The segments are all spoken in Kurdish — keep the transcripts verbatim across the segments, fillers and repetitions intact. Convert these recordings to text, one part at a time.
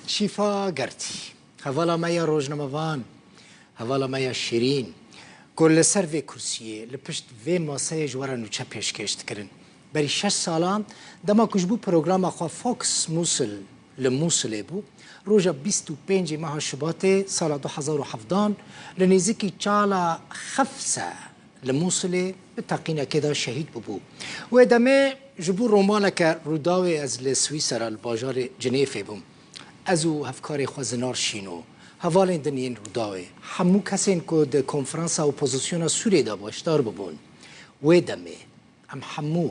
Şîfa Gerdî, hevala me ya rojnamevan, hevala me ya şîrîn, ku li ser vê kursiyê, li pişt vê maseyê ji we re nûçe pêşkêş dikirin. Berî şeş salan, dema ku ji bo programa xwe Fox Musil li Musilê bû, roja bîst û pêncê meha Şubatê sala du hezar û hevdan, li nêzîkî çala Xefse li Musilê bi teqînekê de şehîd bûbû. Wê demê ji bo romaneke Rûdawê ez li Swîsera li bajarê Cinêfê bûm. Ez û hevkarê xwe Zinar Şîno, hevalên din yên Rûdawê, hemû kesên ku di konferansa opozisyona Sûriyê de beşdar bibûn. Wê demê em hemû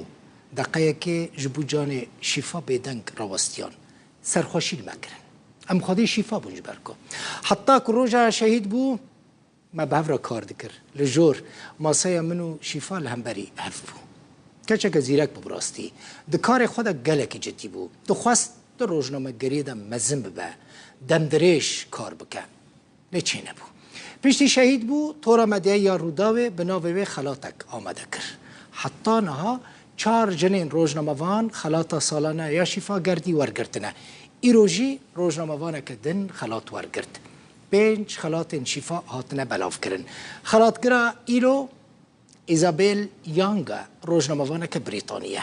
deqeyekê ji bo canê Şîfa bêdeng rawestiyan. Serxweşî li me kirin. Em xwedî Şîfa bûn ji ber ku heta ku roja şehîd bû, me bi hev re kar dikir. Li jor, maseya min û Şîfa li hemberî hev bû. Keçeke zîrek bû bi rastî. Di karê xwe de gelekî cidî bû. Dixwest di rojnamegeriyê de mezin bibe, demdirêj kar bike. Lê çênebû. Piştî şehîd bû, tora medyayî ya Rûdawê bi navê wê xelatek amade kir. Heta niha çar jinên rojnamevan xelata salane ya Şîfa Gerdî wergirtine. Îro jî rojnamevaneke din xelat wergirt. Pênc xelatên Şîfa hatine belavkirin. Xelatgira îro Isabel Young e, rojnamevaneke Brîtanî ye.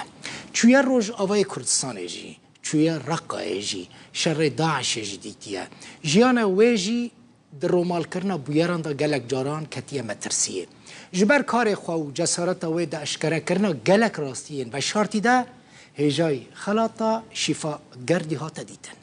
Çûye Rojavayê Kurdistanê jî, çûye Reqayê jî, şerê DAIŞê jî dîtiye. Jiyana wê jî di romalkirina bûyeran de gelek caran ketiye metirsiyê. Ji ber karê xwe û cesareta wê di eşkerekirina gelek rastiyên veşartî de hêjayî xelata Şîfa Gerdî hate dîtin.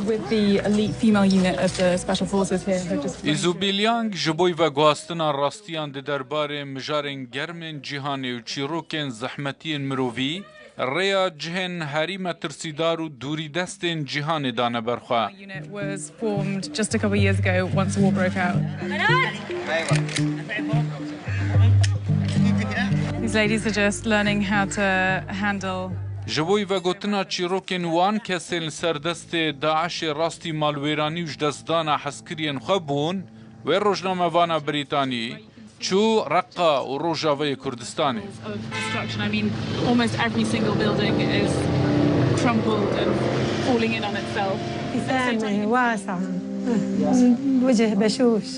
With the elite female unit of the special forces here have just Îzûbîl Yang ji bo veguhastina rastiyan di derbarê mijarên germên cîhanê û çîrokên zehmetiyên mirovî, rêya cihên herî metirsîdar û dûrîdestên cîhanê dane ber xwe. Unit was formed just a couple of years ago once the war broke out. These ladies are just learning how to handle Ji bo vegotina çîrokên wan kesên li ser destê DAIŞê rastî malwêranî û ji destdana hezkiriyên xwe bûn, wê rojnamevana Brîtanî çû Reqa û Rojavayê Kurdistanê. Of destruction. I mean, almost every single building is crumpled and falling in on itself. ابتسامة واسعة، وجه بشوش،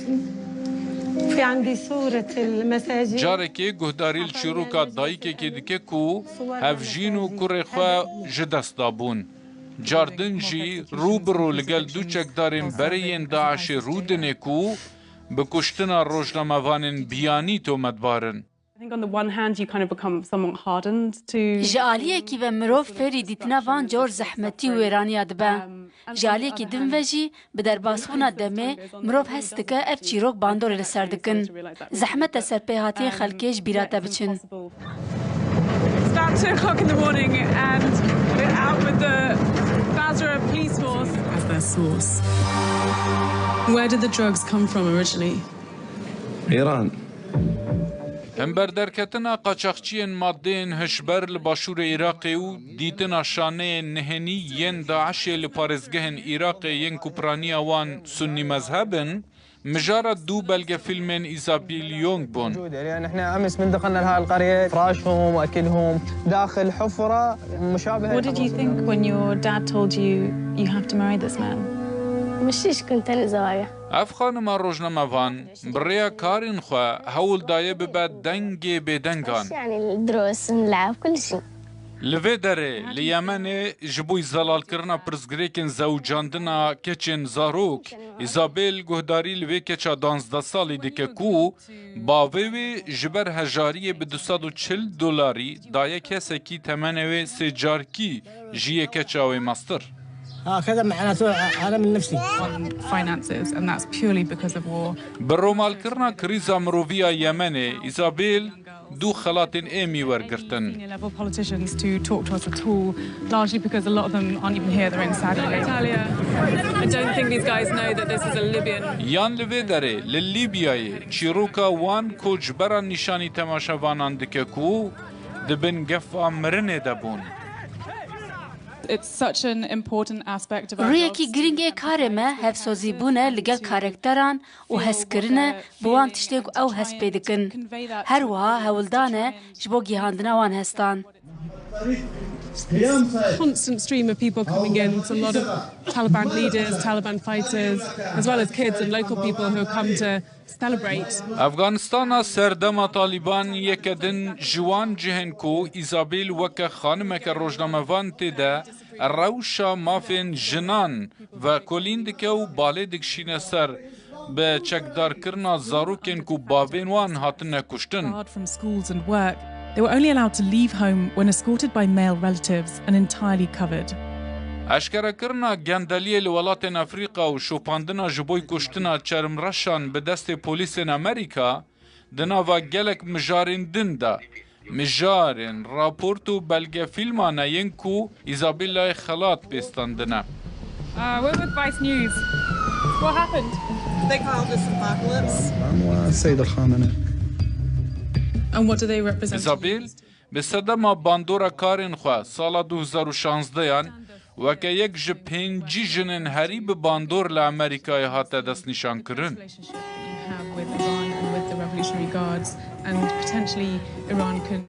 في عندي صورة المساجين. Carekê guhdarî li çîroka dayikekê dike ku hevjîn û kurê xwe ji dest dabûn. Cardin jî rû bi rû li gel du çekdarên berê yên DAIŞê rûdinê ku bi kuştina rojnamevanên biyanî tometbar in. I think on the one hand you kind of become somewhat hardened to Ji aliyekî ve mirov fêrî dîtina van cor zehmetî û wêraniya dibe. Ji aliyekî din ve jî bi derbasbûna demê mirov hest dike ev çîrok bandorê li ser dikin. Zehmet e serpêhatiyên xelkê ji bîra te biçin. It's about two o'clock in the morning and we're out with the Basra police force. As their source. Where did the drugs come from originally? Îran. Hemberderketina qaçaxçiyên madeyên hişber li başûrê Iraqê û dîtina şaneyên nehenî yên DAIŞê li parêzgehên Iraqê yên ku piraniya wan sunnî mezheb in, mijara du belgefîlmên Îzabîl Yong bûn. يعني احنا امس من دخلنا لهاي القريه، فراشهم واكلهم داخل حفره مشابهه What did you think when your dad told you you have to marry this man? مشيش كنت انا زوايا. Ev xanima rojnamevan bi rêya karên xwe hewl daye bibe dengê bêdengan. يعني الدروس نلعب كل شيء. Li vê derê li Yemenê ji bo zelalkirina pirsgirêkên zewicandina keçên zarok, Îzabel guhdarî li vê keça duwazdeh salî dike ku bavê wê ji ber hejariyê bi du sed û çil dolarî daye kesekî temenê wê sê carkî ji yê keça wê mestir. هكذا معناته عالم النفسي. On finances, and that's purely because of war. Bi romalkirina krîza mirovî ya Yemenê, Îzabel du xelatên Emmy wergirtin. Senior level politicians to talk to us at all, largely because a lot of them aren't even here, they're in Saudi Arabia. I don't think these guys know that this is a Libyan. Yan li vê derê, li Lîbyayê, çîroka wan koçberan nîşanî temaşevanan dike ku di bin gefa mirinê de bûn. It's such an important aspect of our Rûyekî girîng ê karê me hevsozîbûn e li gel karekteran û hezkirin e bi wan tiştên ku ew hest pê dikin. Her wiha hewldan e ji bo gihandina wan hestan. Constant stream of people coming in. It's a lot of Taliban leaders, Taliban fighters, as well as kids and local people who have come to celebrate. Efganistana serdema Talîban yeke din ji wan cihên ku Îzabîl weke xanimeke rojnamevan tê de rewşa mafên jinan vekolîn dike û balê dikişîne ser bi çekdarkirina zarokên ku bavên wan hatine kuştin. Barred from schools and work. They were only allowed to leave home when escorted by male relatives and entirely covered. Eşkerekirina gendeliyê li welatên Efrîqa û şopandina ji bo kuştina çermreşan bi destê polîsên Amerîka di nava gelek mijarên din de, mijarên, raport û belgefîlman e yên ku Îzabîlayê xelat pê standine. Uh, we're with Vice News. What happened? They called us apocalypse. Ama seyda xanine. And what do they represent? Îzabîl bi sedema bandora karên xwe sala du hezar û şanzdeyan weke yek ji pêncî jinên herî bi bandor li Amerîkayê hate destnîşankirin. Relationship that you have with Iran and with the Revolutionary Guards, and potentially Iran can